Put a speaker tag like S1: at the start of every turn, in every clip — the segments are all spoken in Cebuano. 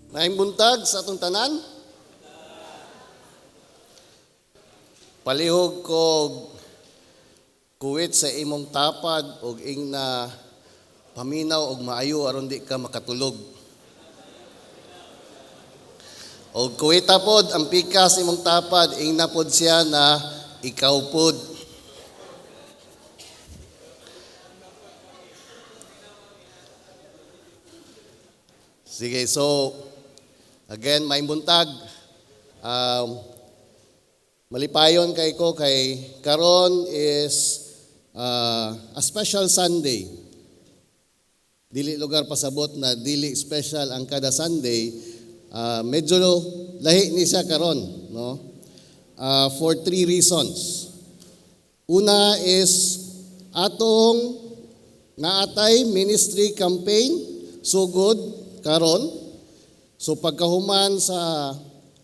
S1: Maayong buntag sa atong tanan. Palihog kog kuwit sa imong tapad og ingna, "Paminaw og maayo aron di ka makatulog." Og kuwita pod ang pikas imong tapad, ingna pod siya na ikaw pod. Sige, so again, maayong buntag. Malipayon kay ko kay karon is a special Sunday. Dili lugar pasabot na dili special ang kada Sunday. Medyo lahi ni siya karon, no? For three reasons. Una is atong naatay ministry campaign sugod karon. So pagkahuman sa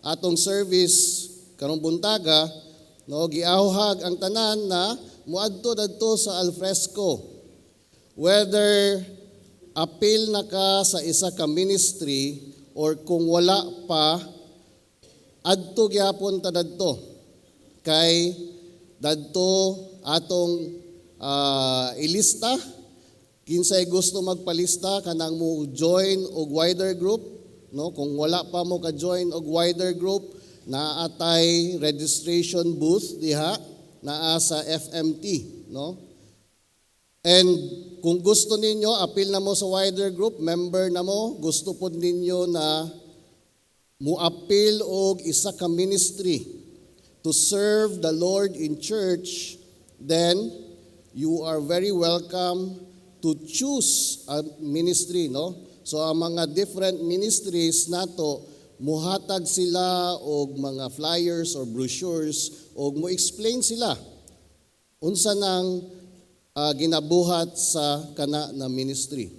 S1: atong service karong buntaga, no, giawhag ang tanan na muadto dadto sa alfresco. Whether apil na ka sa isa ka ministry or kung wala pa, adto gyapon ta dadto. Kay dadto atong ilista kinsay gusto magpalista kanang mo join og wider group, no? Kung wala pa mo ka join og wider group, naatay registration booth diha naa sa FMT, no? And kung gusto ninyo, apil na mo sa wider group, member na mo, gusto pod ninyo na muapil og isa ka ministry to serve the Lord in church, then you are very welcome to choose a ministry, no? So ang mga different ministries nato, muhatag sila og mga flyers or brochures og mo explain sila unsa nang ginabuhat sa kana na ministry.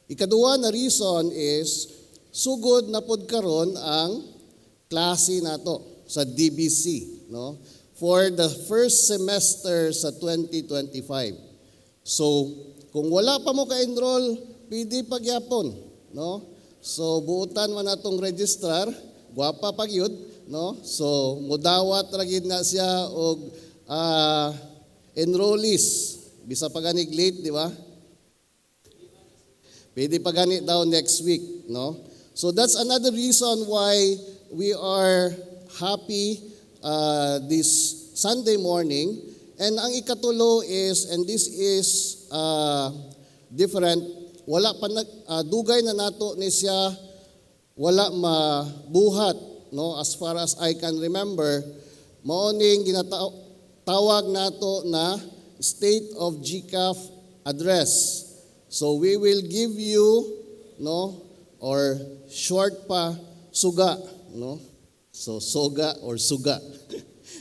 S1: Ikaduha na reason is sugod na pod karon ang klase nato sa DBC, no? For the first semester sa 2025. So, kung wala pa mo ka-enroll, pwede pagyapon, no? So, buutan man natong registrar, gwapa pa gyud, no? So, mudawat ra gyud na siya og enrollees. Bisa pa ganig late, di ba? Pwede pa gani daw next week, no? So that's another reason why we are happy this Sunday morning. And ang ikatulo is, and this is different, wala pa dugay na nato ni siya wala mabuhat, no? As far as I can remember, mao ning ginatawag nato na State of GCAF address. So we will give you, no, or short pa, suga, no? So soga or suga.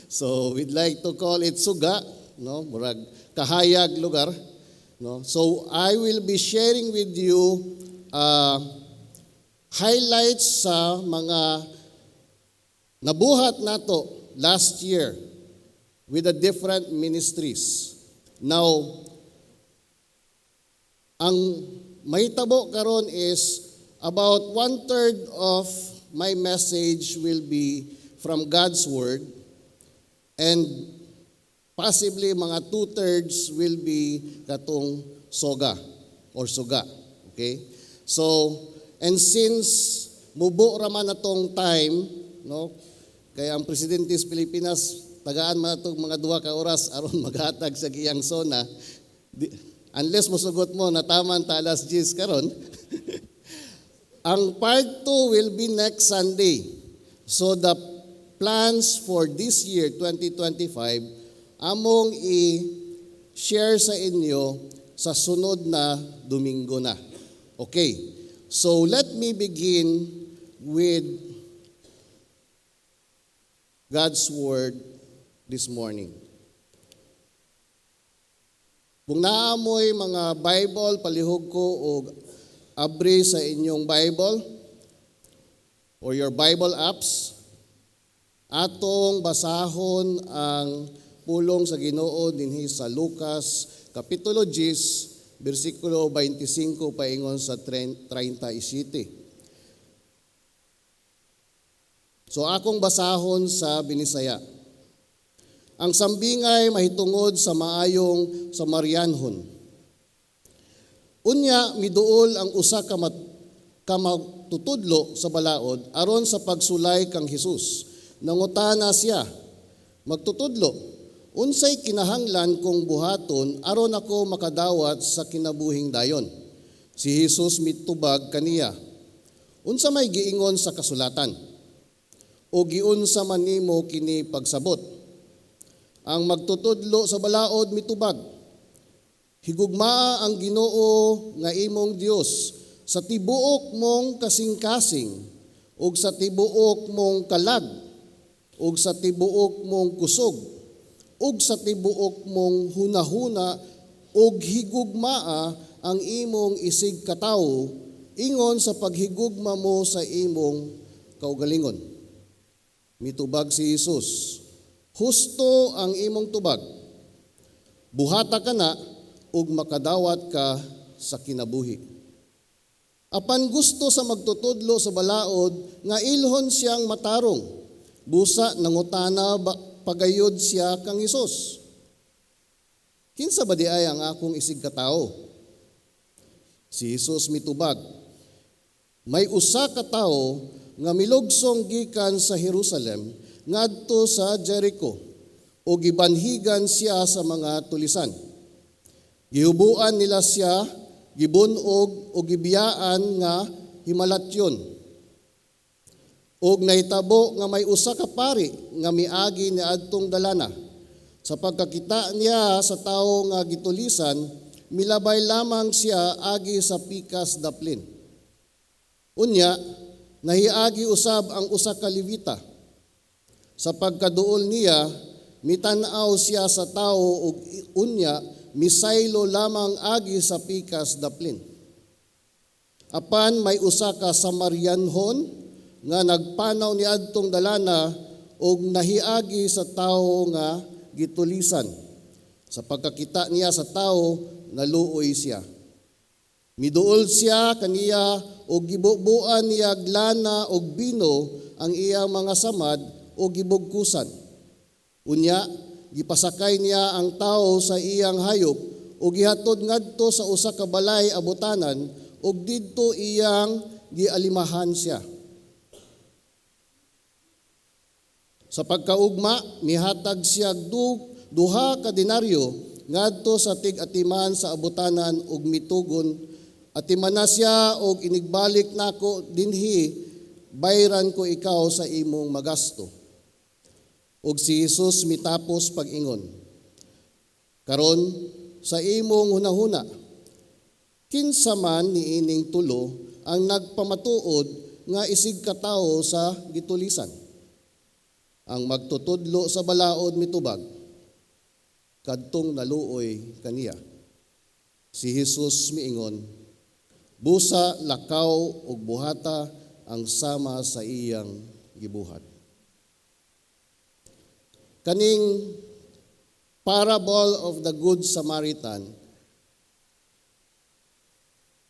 S1: So we'd like to call it suga, no? Murag kahayag lugar, no? So I will be sharing with you highlights sa mga nabuhat nato last year with the different ministries. Now, ang mahitabo karon is about one-third of my message will be from God's Word and possibly mga two-thirds will be katong soga or suga. Okay? So, and since mubo raman na tong time, no? Kaya ang presidente sa Pilipinas, tagaan man atong mga 2 ka oras aron maghatag sa iyang SONA. Di, unless mosugot mo na taman ta alas 10 karon. Ang part 2 will be next Sunday. So the plans for this year 2025 among i-share sa inyo sa sunod na Domingo na. Okay. So let me begin with God's word this morning. Kung naamoy mga Bible, palihog ko og abri sa inyong Bible or your Bible apps, atong basahon ang pulong sa Ginoo dinhi sa Lucas kapitulo 10 bersikulo 25 paingon sa 37. So akong basahon sa Binisaya. Ang sambingay mahitungod sa maayong Samarianhon. Unya miduol ang usa ka magtutudlo sa balaod aron sa pagsulay kang Hesus. Nangutana siya, "Magtutudlo, unsay kinahanglan kong buhaton aron ako makadawat sa kinabuhing dayon?" Si Jesus mitubag kaniya, "Unsa may giingon sa kasulatan? O giunsa man nimo kini pagsabot?" Ang magtutudlo sa balaod mitubag, "Higugmaa ang Ginoo nga imong Dios sa tibuok mong kasing-kasing ug sa tibuok mong kalag ug sa tibuok mong kusog ug sa tibuok mong hunahuna, ug higugmaa ang imong isig katawo ingon sa paghigugma mo sa imong kaugalingon." Mitubag si Jesus, "Husto ang imong tubag. Buhata kana ug makadawat ka sa kinabuhi." Apan gusto sa magtutudlo sa balaod nga ilhon siyang matarong. Busa nangutana pagayod siya kang Hesus, "Kinsa ba diay ang akong isig katawo?" Si Jesus mitubag, "May usa ka tawo nga milugsong gikan sa Jerusalem ngadto sa Jericho ug gibanhigan siya sa mga tulisan. Gihubuan nila siya, gibun-og o gibiyaan nga himalatyon. Ug nahitabo nga may usa ka pari nga miagi niadtong dalana. Sa pagkakita niya sa tawo nga gitulisan, milabay lamang siya agi sa pikas daplin. Unya, nahiagi usab ang usa ka Levita. Sa pagkaduol niya, mitan-aw siya sa tawo ug unya misaylo lamang agi sa pikas daplin. Apan may usa ka Samarianhon nga nagpanaw niadtong dalana ug nahiagi sa tawo nga gitulisan. Sa pagkakita niya sa tawo, naluoy siya. Miduol siya kaniya ug gibubuan niya lana ug bino ang iyang mga samad ug gibugkusan. Unya, gipasakay niya ang tawo sa iyang hayop ug gihatod ngadto sa usa ka balay abutanan ug didto iyang gialimahan siya. Sa pagkaugma, mihatag siya 2 ka denaryo ngadto sa tig-atiman sa abutanan ug mitugon, 'Atimana siya og inigbalik nako dinhi, bayran ko ikaw sa imong magasto.'" Ug si Jesus mitapos pag-ingon, "Karon sa imong hunahuna, kinsa man niining tulo ang nagpamatuod nga isig katawo sa gitulisan?" Ang magtutudlo sa balaod mitubag, "Kadtong naluoy kaniya." Si Jesus miingon, "Busa lakaw ug buhata ang sama sa iyang gibuhat." Kaning parable of the Good Samaritan,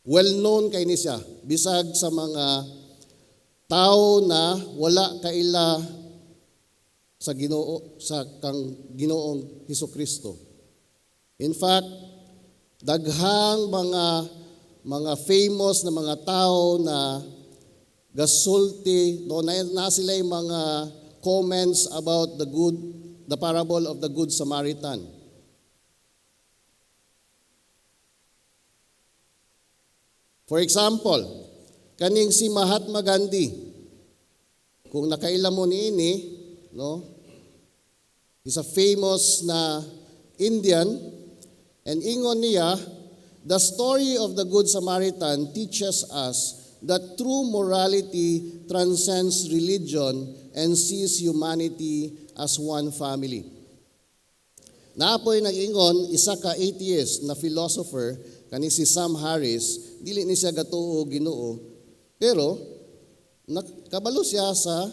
S1: well known kay ni siya bisag sa mga tao na wala kaila sa Ginoo, sa kang Ginoong Hesukristo. In fact, daghang mga famous na mga tao na gasulti no na sila yung mga comments about the parable of the Good Samaritan. For example, kaning si Mahatma Gandhi, kung nakaila mo niini, no? He's a famous na Indian, and ingon niya, "The story of the Good Samaritan teaches us that true morality transcends religion and sees humanity as one family." Naa poy nag-ingon, isa ka atheist na philosopher, kani si Sam Harris, dili ni siya gatuo Ginoo, pero nakabalo siya sa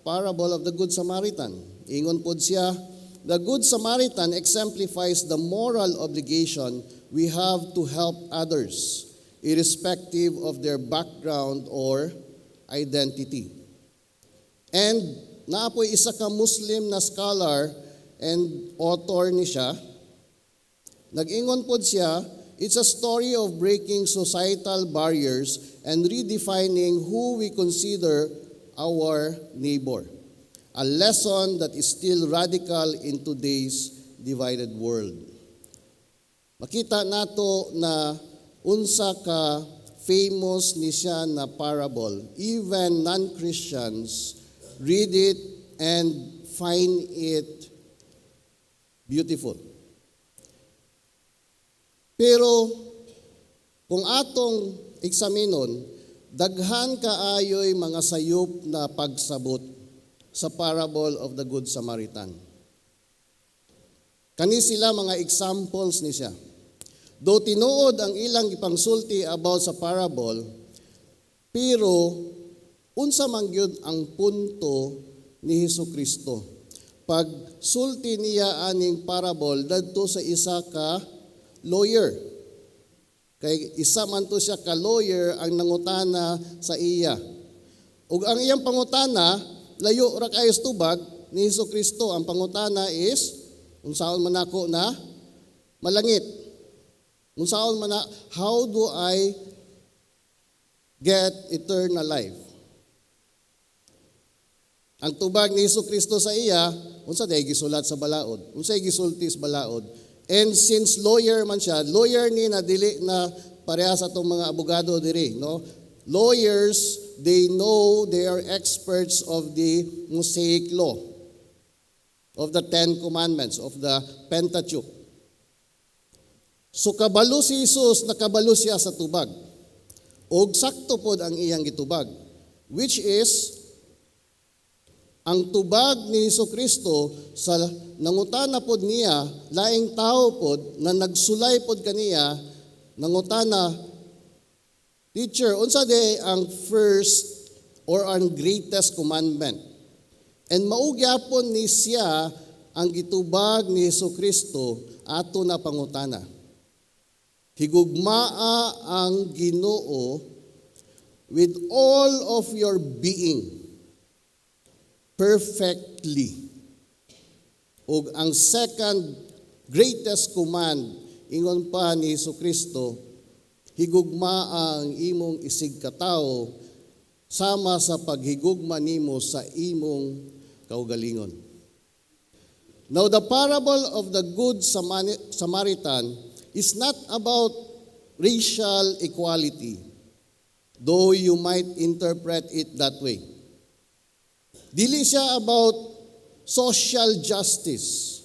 S1: parable of the Good Samaritan. Ingon pod siya, "The Good Samaritan exemplifies the moral obligation we have to help others, irrespective of their background or identity." And naa poy isa ka Muslim na scholar and author ni siya. Nag-ingon pod siya, "It's a story of breaking societal barriers and redefining who we consider our neighbor. A lesson that is still radical in today's divided world." Makita nato na unsa ka famous ni siya na parable. Even non-Christians read it and find it beautiful. Pero kung atong eksaminon, daghan kaayo'y mga sayop na pagsabot sa parable of the Good Samaritan. Kani sila mga examples ni siya. Though tinuod ang ilang ipangsulti about sa parable, pero unsa man gyud ang punto ni Hesus Kristo pag sulti niya aning parable dadto sa isa ka lawyer? Kay isa man to siya ka lawyer ang nangutana sa iya. Ug ang iyang pangutana, layo ra kayo sa tubag ni Hesus Kristo. Ang pangutana is, "Unsaon man ako na malangit? Unsaon man na, how do I get eternal life?" Ang tubag ni Hesus Kristo sa iya, "Unsa day gisulat sa balaod? Unsa gisulti sa balaod?" And since lawyer man siya, lawyer ni na dili na pareha sa atong mga abogado diri, no? Lawyers, they know they are experts of the Mosaic Law, of the Ten Commandments, of the Pentateuch. So kabalo si Jesus, nakabalo siya sa tubag. Og sakto pod ang iyang gitubag, which is ang tubag ni Hesus Kristo sa nangutana pod niya, laing tao pod na nagsulay pod kaniya, nangutana, "Teacher, unsa day ang first or ang greatest commandment?" And mao gyapon ni siya ang gitubag ni Hesus Kristo ato na pangutana. "Higugmaa ang Ginoo with all of your being perfectly." Ug ang second greatest command, ingon pa ni Hesus Kristo, "Higugmaa ang imong isigkatawo sama sa paghigugma nimo sa imong kaugalingon." Now, the parable of the Good Samaritan is not about racial equality, though you might interpret it that way. Dili siya about social justice,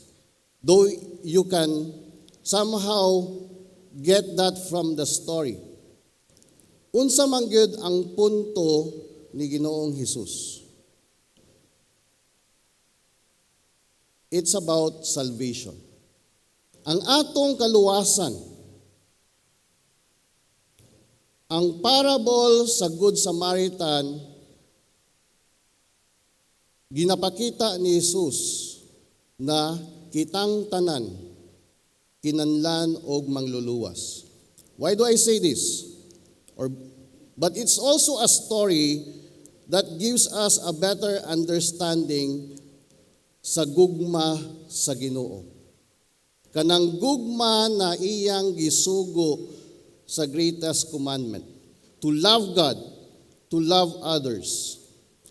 S1: though you can somehow get that from the story. Unsa man gyud ang punto ni Ginoong Hesus? It's about salvation. Ang atong kaluwasan. Ang parable sa Good Samaritan, ginapakita ni Jesus na kitang tanan kinanlan og mangluluwas. Why do I say this? But it's also a story that gives us a better understanding sa gugma sa Ginoo. Kanang gugma na iyang gisugo sa greatest commandment, to love God, to love others.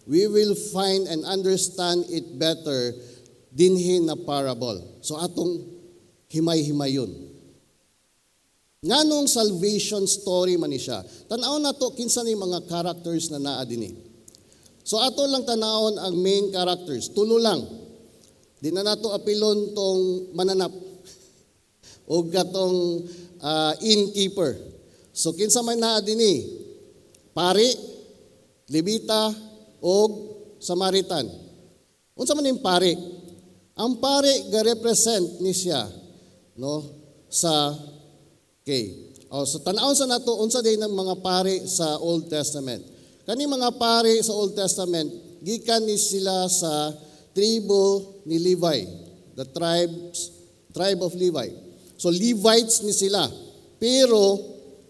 S1: We will find and understand it better dinhi na parable. So atong himay-himayon. Nganong salvation story man ni siya? Tan-aw nato kinsa ni mga characters na naa dinhi. So ato lang tanawon ang main characters, tulo lang. Di na nato apilon tong mananap o katong innkeeper. So kinsa may naa dinhi? Pari, Levita og Samaritan. Unsa man ning pari? Ang pari ga-represent ni siya, no, sa okay. Oh, so tan-awon sa nato unsa day ng mga pari sa Old Testament. Kani mga pari sa Old Testament gikan ni sila sa tribo ni Levi, the tribe of Levi. So Levites ni sila. Pero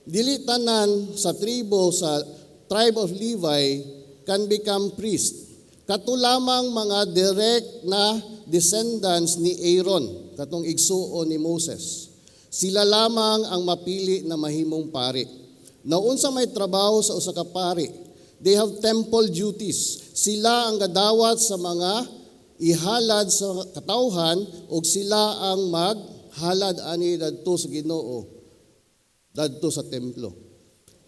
S1: dili tanan sa tribo sa tribe of Levi can become priest. Kato lamang mga direct na descendants ni Aaron, katong igsuon ni Moses. Sila lamang ang mapili na mahimong pari. Now, unsa may trabaho sa usa ka pari? They have temple duties. Sila ang gadawat sa mga ihalad sa katawhan ug sila ang maghalad ani dadto sa Ginoo, dadto sa templo.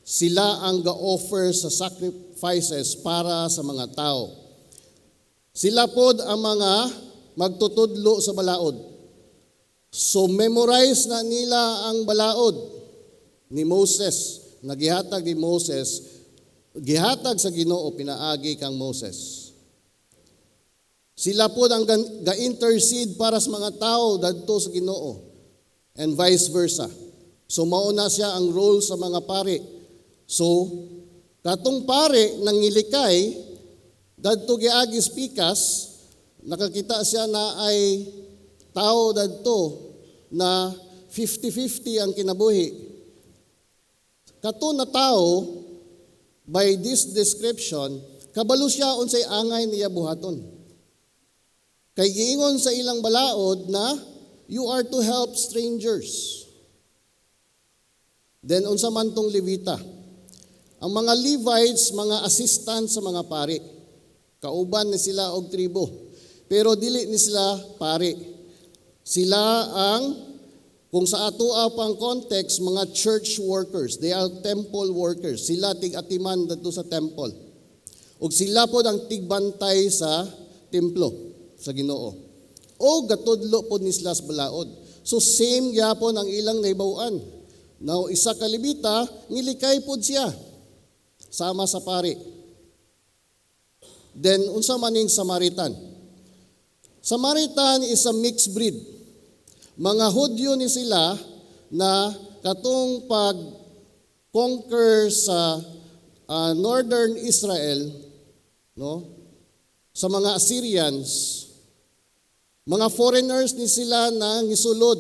S1: Sila ang ga-offer sa sacrifices para sa mga tao. Sila pod ang mga magtutudlo sa balaod. So memorize na nila ang balaod ni Moses, na gihatag ni Moses, gihatag sa Ginoo pinaagi kang Moses. Sila pod ang ga-intercede para sa mga tao dadto sa Ginoo and vice versa. So mao na siya ang role sa mga pari. So katong pari nangilikay dadto giagi sa pikas, nakakita siya na ay tao dadto na 50-50 ang kinabuhi. Kato na tao, by this description, kabalo siya unsay angay niya buhaton. Kay giingon sa ilang balaod na you are to help strangers. Then unsa man tong Levita? Ang mga Levites, mga assistant sa mga pari. Kauban ni sila og tribo. Pero dili ni sila pari. Sila ang, kung sa atoa pang context, mga church workers. They are temple workers. Sila tig-atiman dadto sa temple. Ug sila pod ang tigbantay sa templo sa Ginoo. O gatudlo pod ni sila sa balaod. So same gyapon ang ilang nahibaw-an. Now isa ka Levita, nilikay pod siya sama sa pari. Then unsa man ning Samaritan? Samaritan is a mixed breed. Mga Hudyo ni sila na katong pag conquer sa northern Israel, no? Sa mga Assyrians, mga foreigners ni sila na gisulod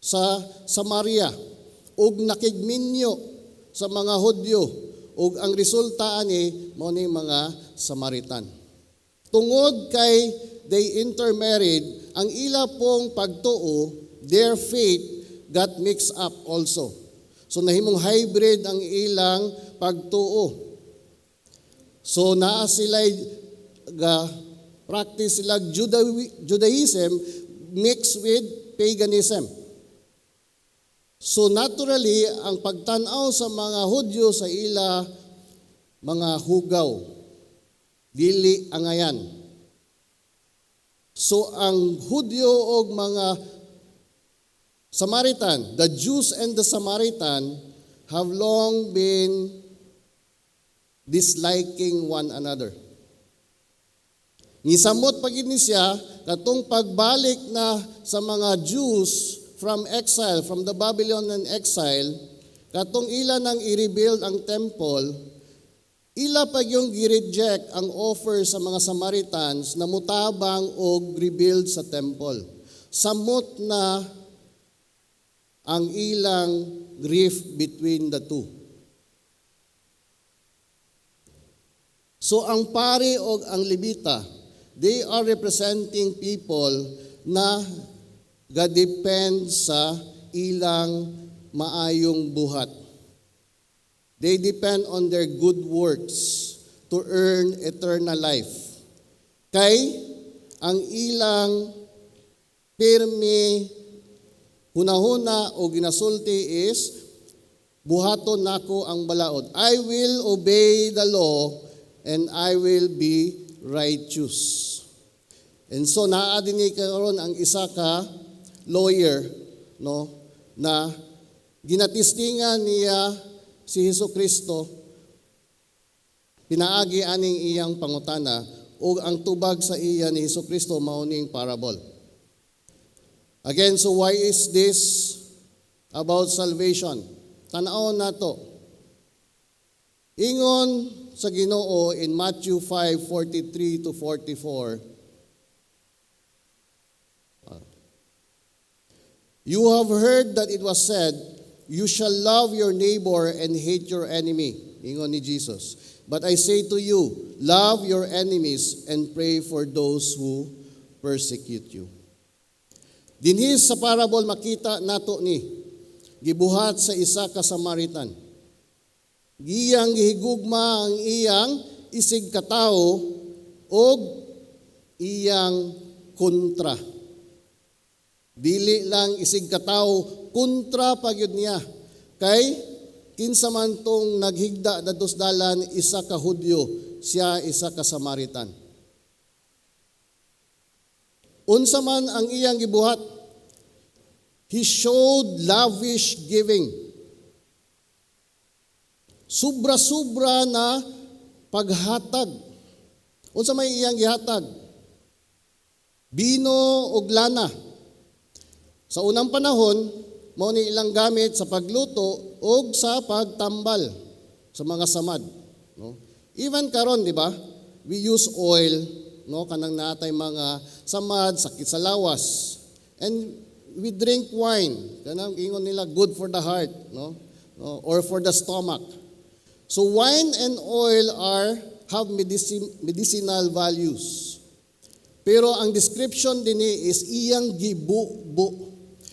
S1: sa Samaria ug nakigminyo sa mga Hudyo, ug ang resulta ani mao ni mga Samaritan. Tungod kay they intermarried, ang ila pong pagtuo, their faith got mixed up also. So nahimong hybrid ang ilang pagtuo. So naa sila ga practice sila Judaism mixed with paganism. So naturally, ang pagtan-aw sa mga Hudyo sa ila, mga hugaw, dili angayan. So ang Hudyo og mga Samaritan, the Jews and the Samaritan have long been disliking one another. Nisamot pag ni siya katong pagbalik na sa mga Jews from exile, from the Babylonian exile, katong ila nang i-rebuild ang temple, ila pag yung gi-reject ang offer sa mga Samaritans na mutabang og rebuild sa temple. Samot na ang ilang rift between the two. So ang pari og ang Levita, they are representing people na ga-depend sa ilang maayong buhat. They depend on their good works to earn eternal life. Kay ang ilang pirmi hunahuna o ginasulti is, buhaton nako ang balaod. I will obey the law and I will be righteous. And so naa din ni karon ang isa ka lawyer, no, na ginatistingan niya si Hesus Kristo pinaagi aning iyang pangutana, ug ang tubag sa iya ni Hesus Kristo mao ning parable. Again, so why is this about salvation? Tan-awon nato. Ingon sa Ginoo in Matthew 5:43 to 44, "You have heard that it was said, 'You shall love your neighbor and hate your enemy.'" Ingon ni Jesus. But I say to you, love your enemies and pray for those who persecute you." Dinhi sa parable makita nato ni gibuhat sa isa ka Samaritan. Iyang gihigugma ang iyang isig katawo og iyang kontra. Dili lang isig katawo, kontra pa gyud niya. Kay kinsa man tong naghigda dadto sa dalan, isa ka Hudyo, siya isa ka Samaritan. Unsa man ang iyang gibuhat? He showed lavish giving. Sobra-sobra na paghatag. Unsa may iyang gihatag? Bino ug lana. Sa unang panahon, mao ni ilang gamit sa pagluto ug sa pagtambal sa mga samad, no? Even karon, di ba? We use oil, no, kanang natay mga samad, sakit sa lawas. And we drink wine, kanang ingon nila good for the heart, no? No, or for the stomach. So wine and oil are have medicinal values. Pero ang description dinhi is iyang gibubo.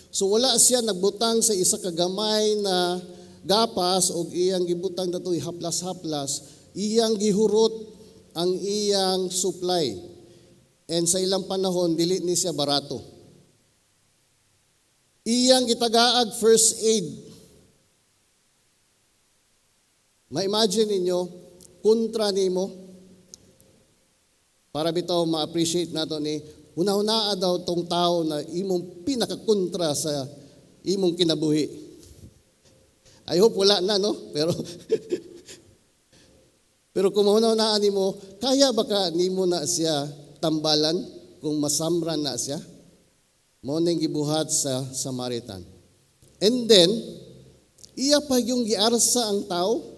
S1: So wala siya nagbutang sa isa ka gamay na gapas og iyang gibutang dato haplas-haplas, iyang gihurot ang iyang supply. And sa ilang panahon, dili ni siya barato. Iyang gitagaag first aid. Ma-imagine ninyo, kontra nimo, para bitaw ma-appreciate nato ni, huna-hunaa daw tong tao na imong pinakakontra sa imong kinabuhi. I hope wala na, no? Pero pero kung mahuna-hunaan nimo, kaya ba ka nimo na siya tambalan kung masamran na siya? Mao ning gibuhat sa Samaritan. And then, iya pa yung giarsa ang tao.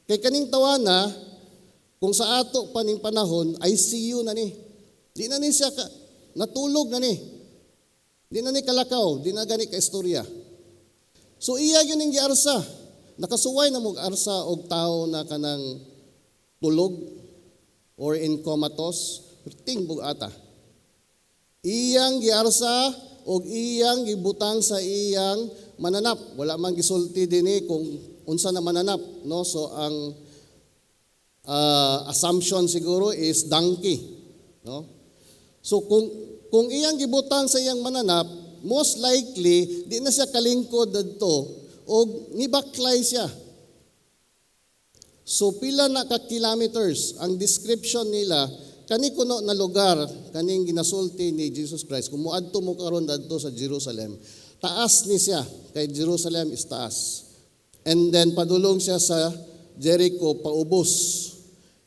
S1: Kay kaning tawana, kung sa ato pa ning panahon, ICU na ni. Di na ni siya ka, natulog na ni. Di na ni kalakaw, di na gani ka istorya. So iya yun ning giarsa. Nakasuway na mo arsa og tao na kanang tulog or in comatose, tingbog ata. Iyang giarsa og iyang gibutang sa iyang mananap. Wala man gisulti dinhi kung unsa na mananap, no? So ang assumption siguro is donkey, no? So kung iyang gibutang sa iyang mananap, most likely di na siya kalingkod dadto og nibaklay siya. So pila na ka kilometers ang description nila kani kuno na lugar kaning ginasulti ni Jesus Christ. Kung moadto mo karon dadto sa Jerusalem, taas ni siya kay Jerusalem is taas. And then padulong siya sa Jericho paubos.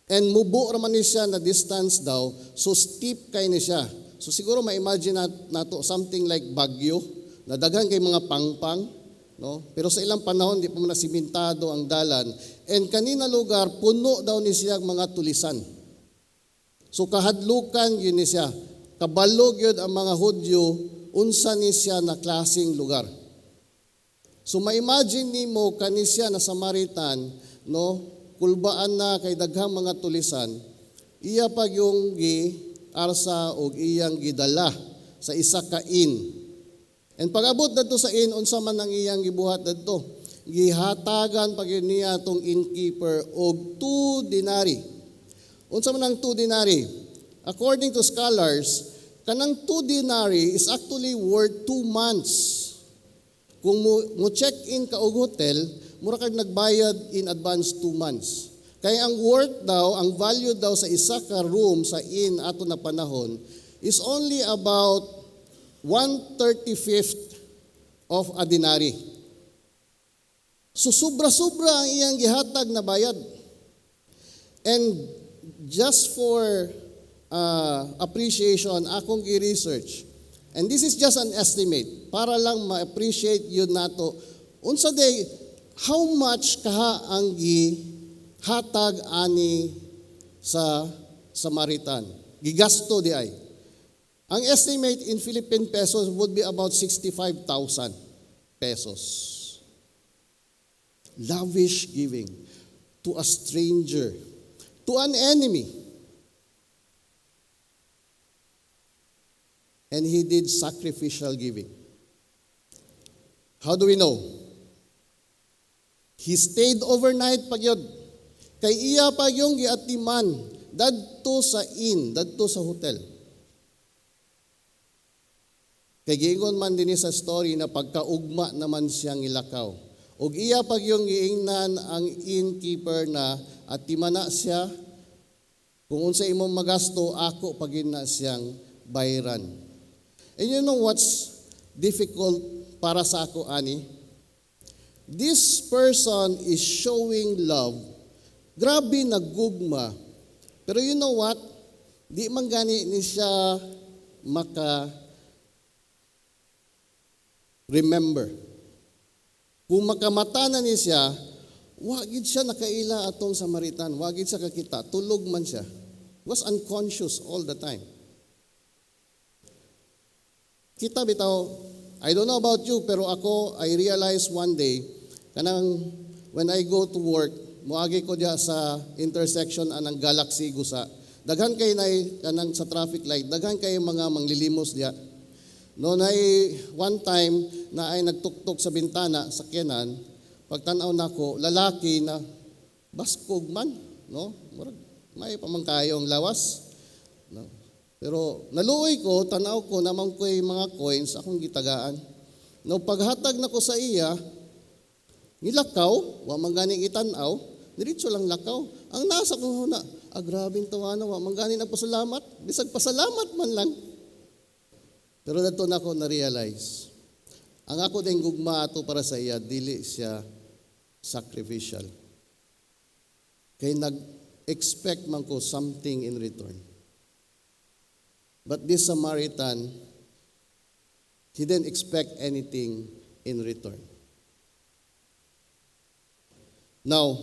S1: And mubo raman ni siya na distance daw, so steep kay ni siya. So siguro ma-imagine nato something like Baguio, na daghan kay mga pangpang, no? Pero sa ilang panahon di pa man simentado ang dalan. And kanina lugar puno daw ni siya mga tulisan. So kahadlukan yun ni siya. Kabalog yun ang mga Hudyo unsa ni siya na klaseng lugar. So ma-imagine nimo kani siya na Samaritan, no? Kulbaan na kay daghang mga tulisan. Iya pag yung gi arsa og iyang gidala sa isa ka inn. And pag-abot dadto sa inn, unsa man ang iyang gibuhat dadto? Gihatagan pag yun niya tong innkeeper og 2 denarii. Unsa man ang 2 denarii? According to scholars, kanang 2 denarii is actually worth 2 months. Kung mo check-in ka og hotel, mura kag nagbayad in advance 2 months. Kaya ang worth daw, ang value daw sa isa ka room sa inn ato na panahon is only about 1/35 of a denarii. So sobra-sobra ang iyang gihatag na bayad. And just for appreciation, akong gi-research. And this is just an estimate para lang ma-appreciate yun nato. Unsa day, how much kaha ang gihatag ani sa Samaritan? Gigasto di ay. Ang estimate in Philippine pesos would be about 65,000 pesos. Lavish giving. To a stranger, to an enemy. And he did sacrificial giving. How do we know? He stayed overnight pagyod. Kay iya pa yung giatiman dadto sa inn, dadto sa hotel. Kay giingon man dinhi sa story na pagkaugma naman siyang ilakaw. Og iya pag yung giingnan ang innkeeper na atimana siya, kung unsa imong magasto, ako pagin na siyang bayran. And you know what's difficult para sa ako ani? This person is showing love. Grabe nagugma. Pero you know what? Di man gani ni siya maka remember. Kung makamata na ni siya, wa gid siya nakaila atong Samaritan, wa gid siya kakita, tulog man siya. Was unconscious all the time. Kita bitaw, I don't know about you, pero ako, I realized one day, kanang when I go to work, moagi ko diya sa intersection anang Galaxy Gusa. Daghan kay nay kanang sa traffic light, daghan kay mga manglilimos diya. No, nay one time na ay nagtuktok sa bintana sa sakyanan, pagtan-aw nako, lalaki na baskog man, no? Murag may pamangkayong lawas. No? Pero naluoy ko, tanaw ko naman ko'y mga coins akong gitagaan. No, paghatag nako sa iya, nilakaw, wa man gani itan-aw, diretso lang lakaw. Ang nasa ko na, ah, grabeng tawana, wa man gani nagpasalamat, bisag pasalamat man lang. Pero dato na ako na-realize, ang ako din gugma ato para sa iya, dili siya sacrificial. Kay nag-expect man ko something in return. But this Samaritan, he didn't expect anything in return. Now,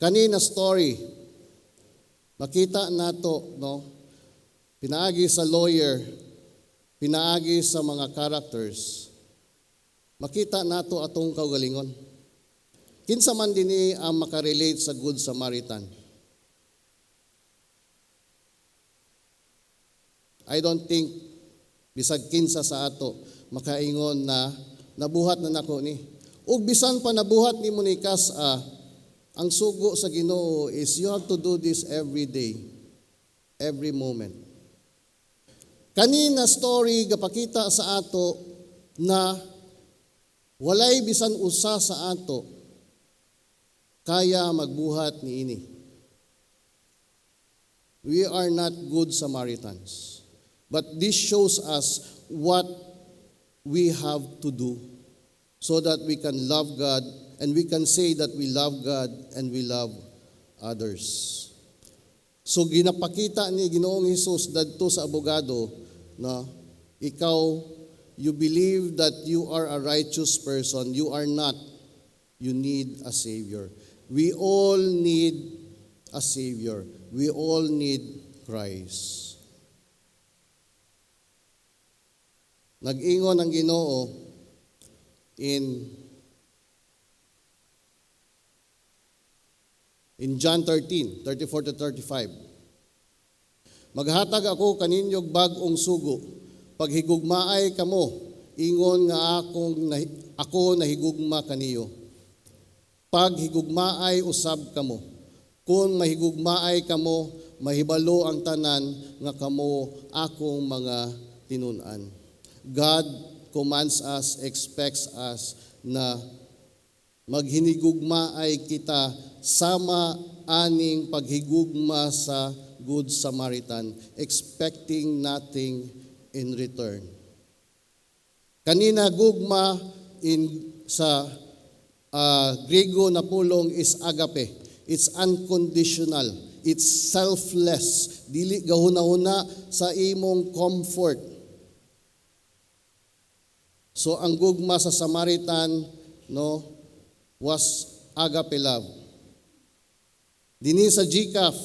S1: kanina story, makita nato, no? Pinaagi sa lawyer, pinaagi sa mga characters, makita nato atong kaugalingon. Kinsa man dinhi ang makarelate sa Good Samaritan? I don't think bisag kinsa sa ato makaingon na nabuhat na nako ni. Ug bisan pa nabuhat nimo ni kas, ang sugo sa Ginoo is you have to do this every day, every moment. Kanina story gapakita sa ato na walay bisan usa sa ato kaya magbuhat niini. We are not good Samaritans. But this shows us what we have to do so that we can love God and we can say that we love God and we love others. So ginapakita ni Ginoong Hesus dadto sa abogado na ikaw, you believe that you are a righteous person. You are not. You need a Savior. We all need a Savior. We all need Christ. Nag-ingon ang Ginoo in John 13, 34 to 35. Maghatag ako kaninyog bag-ong sugo, paghigugmaay kamo, ingon nga ako nahigugma kaniyo. Paghigugmaay usab kamo. Kung mahigugmaay kamo, mahibalo ang tanan nga kamo akong mga tinun-an. God commands us, expects us na maghinigugmaay kita sama aning paghigugma sa Good Samaritan, expecting nothing in return. Kanina gugma in sa Griego na pulong is agape. It's unconditional. It's selfless. Dili gahuna-huna sa imong comfort. So ang gugma sa Samaritan, no, was agape love. Dinhi sa GCAF,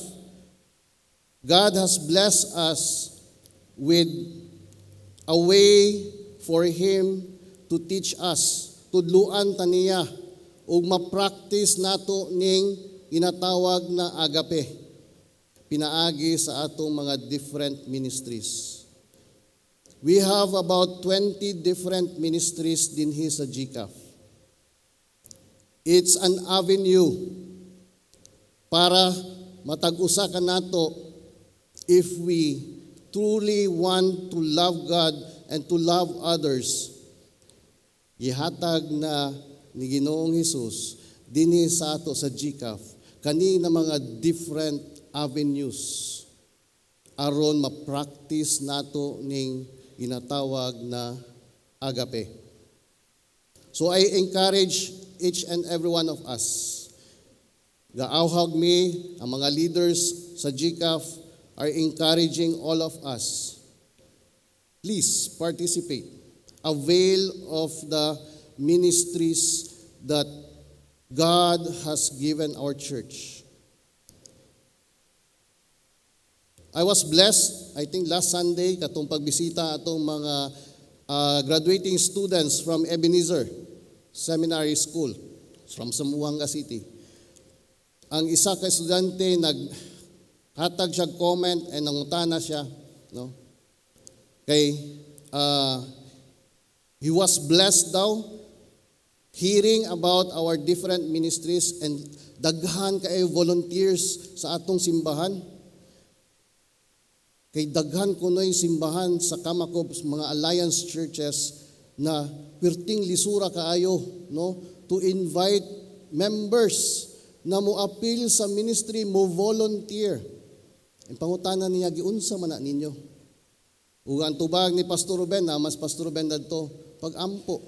S1: God has blessed us with a way for Him to teach us. Tudluan ta niya ug ma-practice nato ning ginatawag na agape pinaagi sa atong mga different ministries. We have about 20 different ministries dinhi sa GCAF. It's an avenue para matag-usa ka nato if we truly want to love God and to love others. Gihatag na ni Ginoong Hesus dinhi sa ato sa GCAF kani na mga different avenues aron ma-practice nato ning ginatawag na agape. So I encourage each and every one of us. Gaawhag mi, ang mga leaders sa GCAF are encouraging all of us. Please participate. Avail of the ministries that God has given our church. I was blessed, I think last Sunday, katong pagbisita atong mga graduating students from Ebenezer Seminary School from Zamboanga City. Ang isa ka estudyante naghatag siya comment and nangutana siya, no? Kay he was blessed daw hearing about our different ministries and daghan kay volunteers sa atong simbahan. Kay daghan kuno'y simbahan sa Camacob, mga alliance churches na perting lisura kaayo, no, to invite members na mo-appeal sa ministry, mo volunteer. Ang pangutana niya, giunsa man na ninyo? Ug ang tubag ni Pastor Ruben, na mas Pastor Ruben dadto, pag-ampo.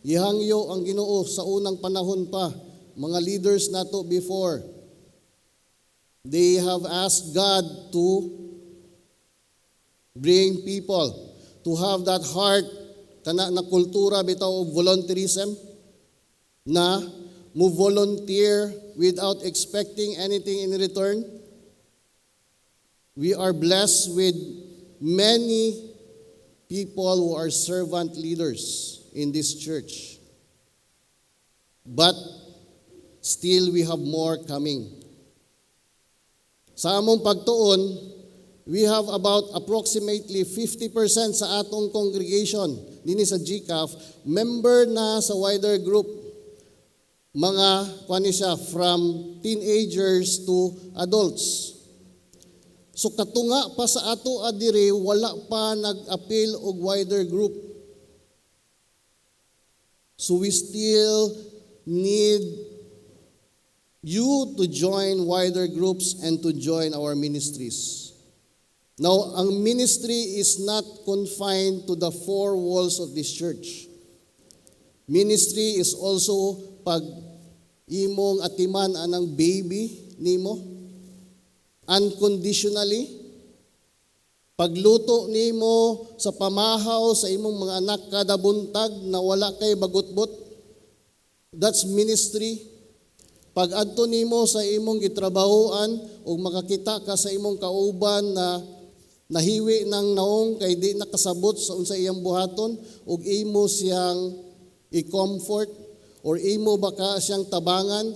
S1: Gihangyo ang Ginoo sa unang panahon pa, mga leaders nato before, they have asked God to bring people to have that heart kana na kultura bitaw og volunteerism na mo volunteer without expecting anything in return. We are blessed with many people who are servant leaders in this church. But still we have more coming. Sa among pagtuon, we have about approximately 50% sa atong congregation dinhi sa GCAF member na sa wider group. Mga kuan siya from teenagers to adults. So katunga pa sa ato adiri wala pa nag-appeal og wider group. So we still need you to join wider groups and to join our ministries. Now, ang ministry is not confined to the four walls of this church. Ministry is also pag imong atiman anang baby nimo unconditionally, pagluto nimo sa pamahaw sa imong mga anak kada buntag na wala kay bagutbot, that's ministry. Pag adto nimo sa imong gitrabahoan ug makakita ka sa imong kauban na nahiwi ng naong kay di nakasabot sa unsa iyang buhaton ug imo siyang i-comfort or imo baka siyang tabangan,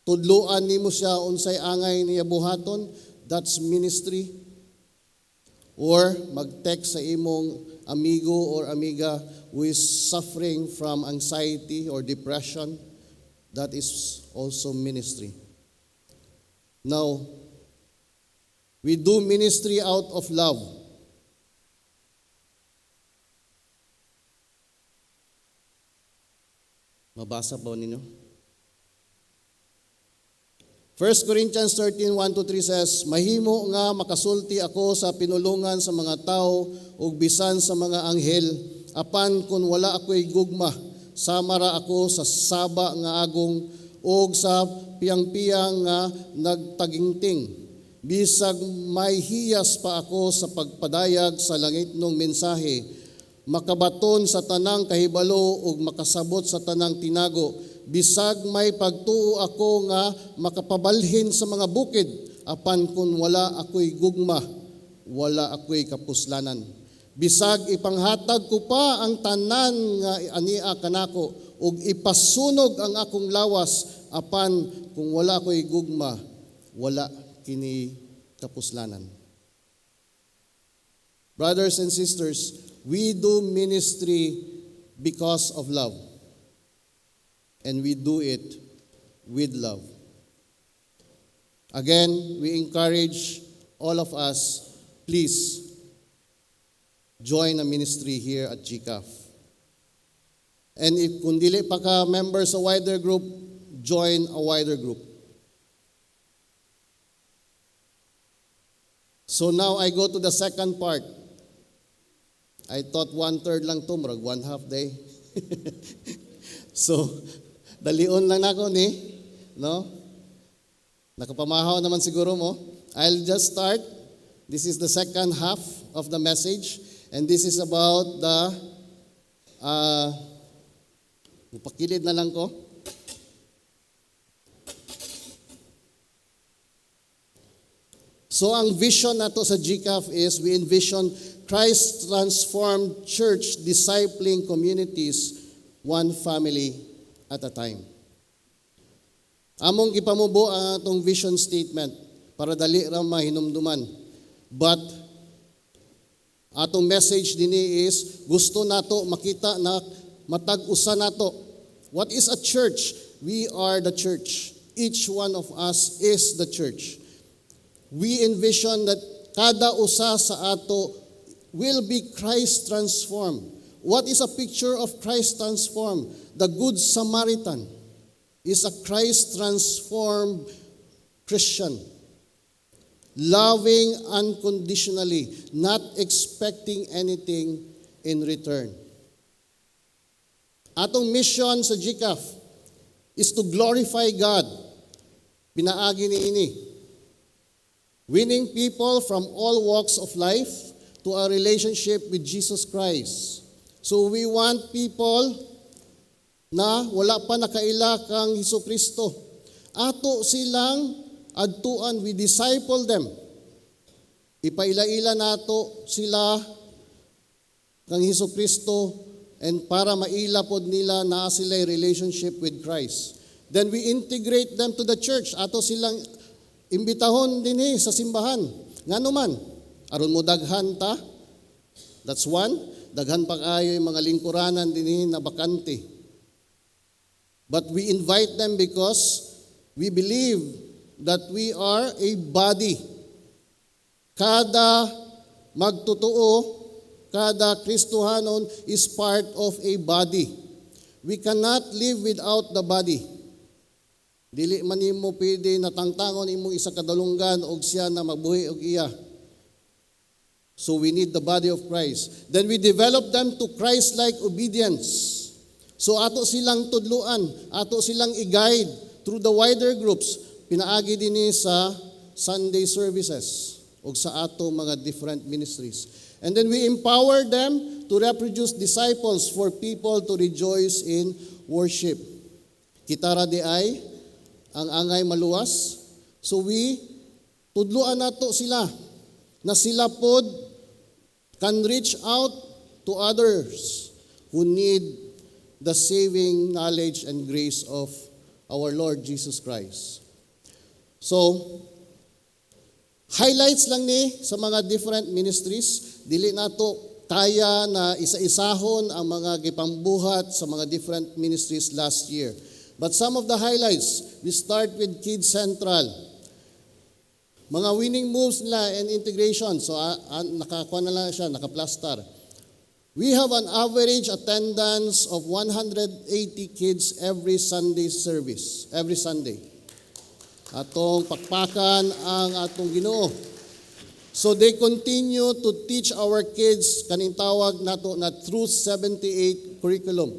S1: tudloan nimo siya unsay angay niya buhaton, that's ministry. Or mag-text sa imong amigo or amiga who is suffering from anxiety or depression, that is also ministry. Now, we do ministry out of love. Mabasa ba ninyo? 1 Corinthians 13:1-3 says, "Mahimo nga makasulti ako sa pinulungan sa mga tao ug bisan sa mga anghel, apan kun wala ako'y gugma, sama ra ako sa saba nga agong ug sa piyang-piyang nga nagtaginting. Bisag may hiyas pa ako sa pagpadayag sa langitnong mensahe, makabaton sa tanang kahibalo ug makasabot sa tanang tinago. Bisag may pagtuo ako nga makapabalhin sa mga bukid, apan kun wala ako'y gugma, wala ako'y kapuslanan. Bisag ipanghatag ko pa ang tanan nga ania kanako, ug ipasunog ang akong lawas, apan kung wala ko'y gugma, wala kini kapuslanan. Brothers and sisters, we do ministry because of love. And we do it with love. Again, we encourage all of us, please join a ministry here at GCAF. And if kung dili pa ka member sa wider group, join a wider group. So now I go to the second part. I thought one-third lang to, murag one-half day. So, dalion lang nako ni, no? Nakapamahaw naman siguro mo. I'll just start. This is the second half of the message. And this is about the, upakilid na lang ko. So ang vision nato sa GCAF is we envision Christ transformed church discipling communities one family at a time. Among gipamubo ang atong vision statement para dali ra mahinumduman. But atong message dinhi is gusto nato makita na matag usa nato. What is a church? We are the church. Each one of us is the church. We envision that kada usa sa ato will be Christ transformed. What is a picture of Christ transformed? The Good Samaritan is a Christ transformed Christian, loving unconditionally, not expecting anything in return. Atong mission sa GCAF is to glorify God. Pinaagi ni ini. Winning people from all walks of life to a relationship with Jesus Christ. So we want people na wala pa nakaila kang Hesus Kristo. Ato silang adtuan, we disciple them. Ipaila-ila nato sila kang Hesus Kristo and para maila pod nila naa sila relationship with Christ. Then we integrate them to the church. Ato silang imbitahon dinhi sa simbahan. Ngano man, aron mo daghan ta. That's one. Daghan pa kaayo yung mga lingkuranan dinhi na bakante. But we invite them because we believe that we are a body. Kada magtotoo, kada Kristohanon is part of a body. We cannot live without the body. Dili man nimo pwede natangtangon imong isa kadalunggan og siya na mabuhi og iya. So we need the body of Christ. Then we develop them to Christ-like obedience. So ato silang tudluan, ato silang i-guide through the wider groups. Pinaagi dinhi sa Sunday services og sa ato mga different ministries. And then we empower them to reproduce disciples for people to rejoice in worship. Kita ra di ay ang angay maluwas. So we tudluan nato sila na sila pod can reach out to others who need the saving knowledge and grace of our Lord Jesus Christ. So, highlights lang ni sa mga different ministries. Dili nato kaya na isa-isahon ang mga gipambuhat sa mga different ministries last year. But some of the highlights, we start with Kids Central. Mga winning moves nila and integration. So, nakakuha na lang siya, nakaplastar. We have an average attendance of 180 kids every Sunday service. Every Sunday. Atong pakpakan ang atong Ginoo. So they continue to teach our kids kaning tawag nato na Truth 78 curriculum.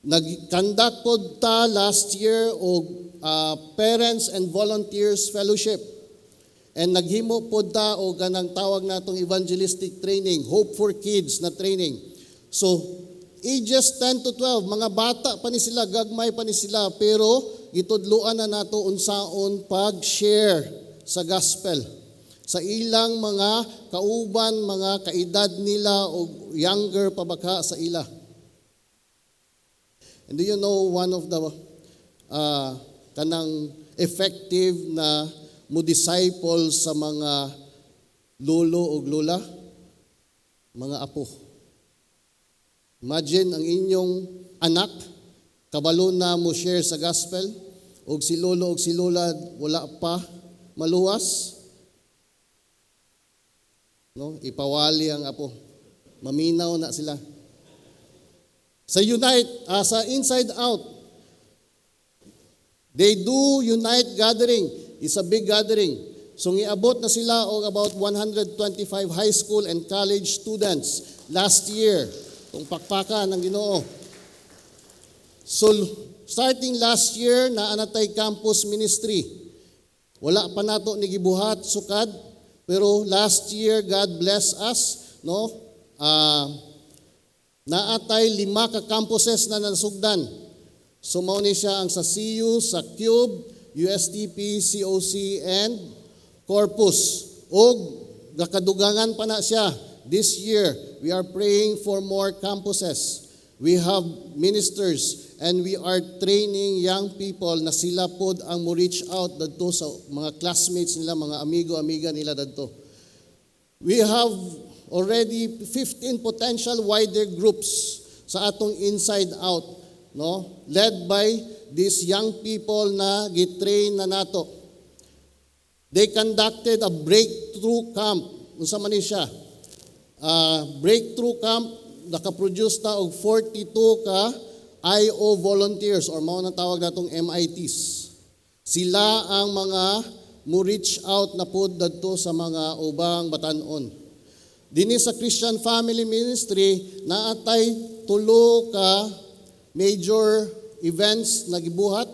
S1: Nag-conduct pod ta last year og Parents and Volunteers Fellowship. And naghimo pod ta og kanang tawag natong evangelistic training, Hope for Kids na training. So ages 10 to 12, mga bata pa ni sila, gagmay pa ni sila, pero gitudloan na nato unsaon pag-share sa gospel sa ilang mga kauban, mga kaedad nila o younger pa baka sa ila. And do you know one of the kanang effective na mo disciple sa mga lolo ug lola? Mga apo. Imagine ang inyong anak kabalo na mo share sa gospel og si lolo og si lola wala pa maluwas. No, ipawali ang apo. Maminaw na sila. Sa Unite, sa Inside Out, they do Unite gathering. It's a big gathering. So ngiabot na sila og about 125 high school and college students last year. Atong pakpakan ang Ginoo. So starting last year, naa na tay campus ministry. Wala pa nato ni gibuhat sukad, pero last year God bless us, no? Naa tay lima ka campuses na nasugdan. So mao ni siya ang sa CU, sa Cube, USTP, COC and Corpus. Og gakadugangan pa na siya this year. We are praying for more campuses. We have ministers and we are training young people na sila pod ang mo reach out dadto sa mga classmates nila, mga amigo, amiga nila dadto. We have already 15 potential wider groups sa atong Inside Out, no? Led by these young people na gitrain na nato. They conducted a breakthrough camp. Unsa man ni siya? Breakthrough camp, nakaproduce ta og 42 ka IO volunteers or mao na tawag natong MITs. Sila ang mga mo reach out na pod dadto sa mga ubang batanon. Dinhi sa Christian Family Ministry, naa tay tulo ka major events na gibuhat.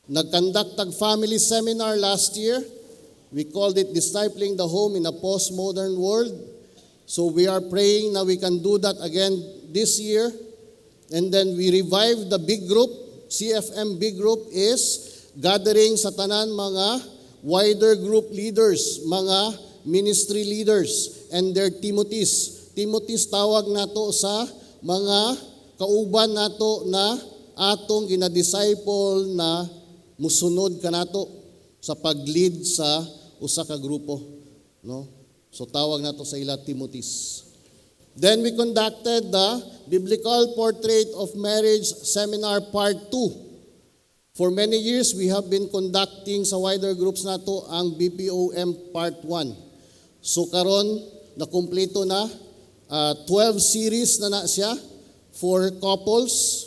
S1: Nag-conduct tag family seminar last year. We called it Discipling the Home in a Postmodern World. So we are praying na we can do that again this year. And then we revived the big group. CFM big group is gathering sa tanan mga wider group leaders, mga ministry leaders and their Timothys. Timothys tawag nato sa mga kauban nato na atong ginadisciple na musunod kanato sa pag-lead sa usa ka grupo, no? So tawag nato sa ila Timothys. Then we conducted the Biblical Portrait of Marriage Seminar Part 2. For many years, we have been conducting sa wider groups nato ang BPOM Part 1. So karon nakumpleto na, 12 series na na siya for couples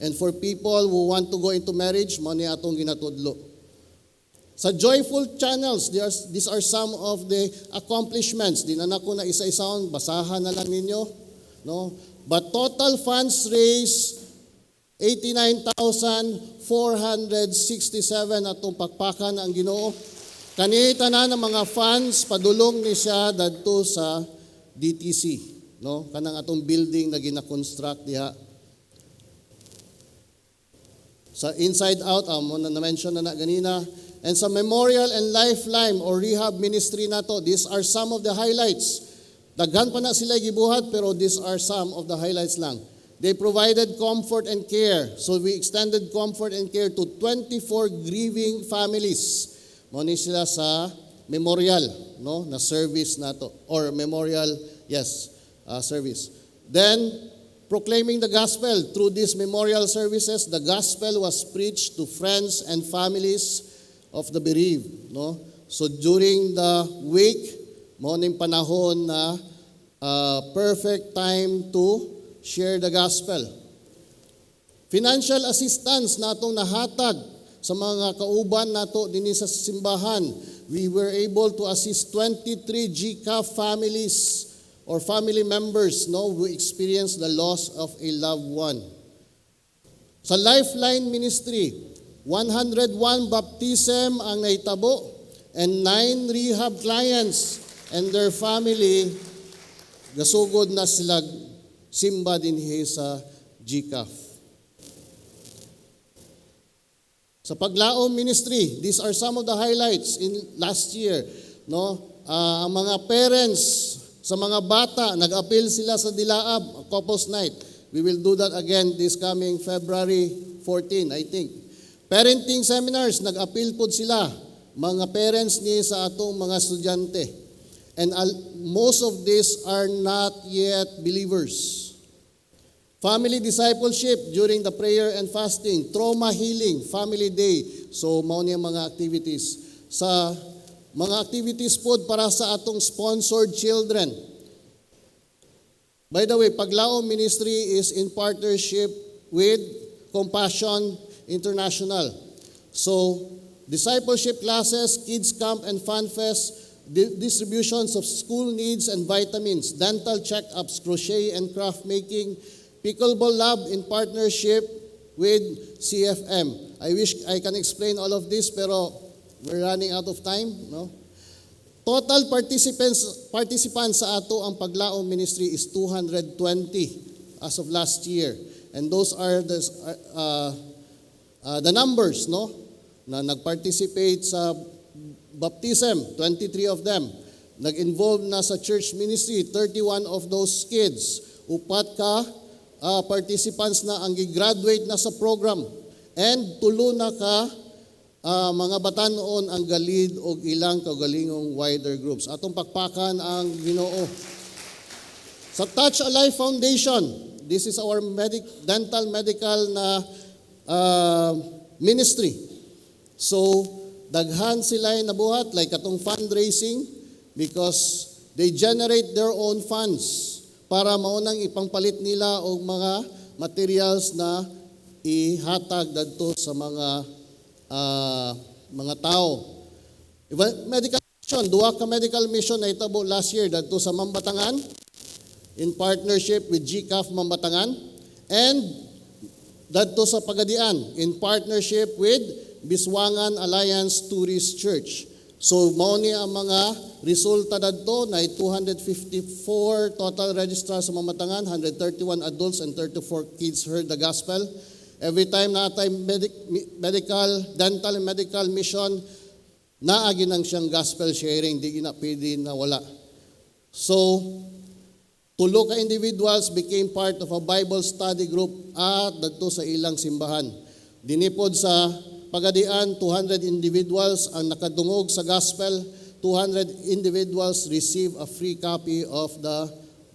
S1: and for people who want to go into marriage, mao ni atong ginatudlo. Sa Joyful Channels, these are some of the accomplishments. Di na nako na isa-isahon, basahan na lang ninyo. No? But total funds raised, 89,467. Atong pakpakan ang Ginoo. Kani tanan ng mga funds padulong ni siya dadto sa DTC, no? Kanang atong building na gina-construct diha. Sa Inside Out, mao na na-mention na na ganina. And sa Memorial and Lifeline or Rehab Ministry nato, these are some of the highlights. Daghan pa na sila gibuhat, pero these are some of the highlights lang. They provided comfort and care. So we extended comfort and care to 24 grieving families. Mao ni sila sa memorial, no, na service nato or memorial, yes, service. Then proclaiming the gospel through these memorial services, the gospel was preached to friends and families of the bereaved, no? So during the week, mao ning panahon na perfect time to share the gospel. Financial assistance natong nahatag sa mga kauban nato dinhi sa simbahan. We were able to assist 23 GCAF families or family members, no, who experienced the loss of a loved one. Sa Lifeline Ministry, 101 baptism ang nahitabo and 9 rehab clients and their family gasugod na sila simba dinhi sa GCAF. Sa Paglaom Ministry, these are some of the highlights in last year, no? Ang mga parents sa mga bata, nag-appeal sila sa Dilaab, Couples Night. We will do that again this coming February 14, I think. Parenting seminars, nag-appeal pod sila, mga parents ni sa atong mga estudyante. And most of these are not yet believers. Family discipleship during the prayer and fasting, trauma healing, family day. So mao ni ang mga activities. Sa mga activities pod para sa atong sponsored children. By the way, Paglaom Ministry is in partnership with Compassion International. So, discipleship classes, kids camp and fun fest, distributions of school needs and vitamins, dental checkups, crochet and craft making, pickleball lab in partnership with CFM. I wish I can explain all of this, pero we're running out of time, no? Total participants sa atoang Paglaom Ministry is 220 as of last year. And those are the numbers, no? Na nag-participate sa baptism, 23 of them. Nag-involve na sa church ministry, 31 of those kids. Upat ka participants na ang gigraduate na sa program. And tulo na ka mga batanon ang ga-lead og ilang kaugalingong wider groups. Atong pakpakan ang Ginoo. Sa Touch a Life Foundation, this is our dental medical na ministry. So, daghan sila yung nabuhat, like katong fundraising, because they generate their own funds para maunang ipangpalit nila og mga materials na ihatag dadto sa mga tao. Medical mission, duha ka medical mission na itabo last year dadto sa Mambatangan in partnership with GCAF Mambatangan and dadto sa Pagadian in partnership with Biswangan Alliance Tourist Church. So mao ni ang mga resulta dadto na 254 total registrars sa Mambatangan, 131 adults and 34 kids heard the gospel. Every time naa tay medical, dental and medical mission, naa gyud nang siyang gospel sharing, di na pwede na wala. So, tulo ka individuals became part of a Bible study group at dadto sa ilang simbahan. Dinhi pod sa Pagadian, 200 individuals ang nakadungog sa gospel, 200 individuals receive a free copy of the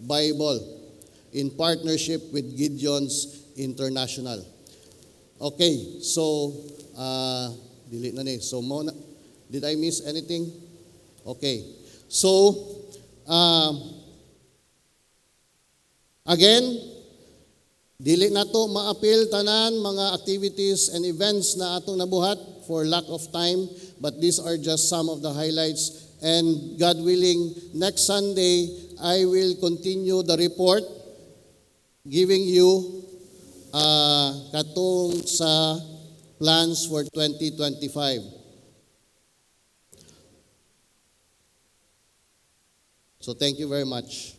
S1: Bible in partnership with Gideon's International. Okay, so dili na ni. So mo na, did I miss anything? Okay. So again, dili nato maapil tanan mga activities and events na atong nabuhat for lack of time, but these are just some of the highlights. And God willing, next Sunday, I will continue the report giving you katong sa plans for 2025. So thank you very much.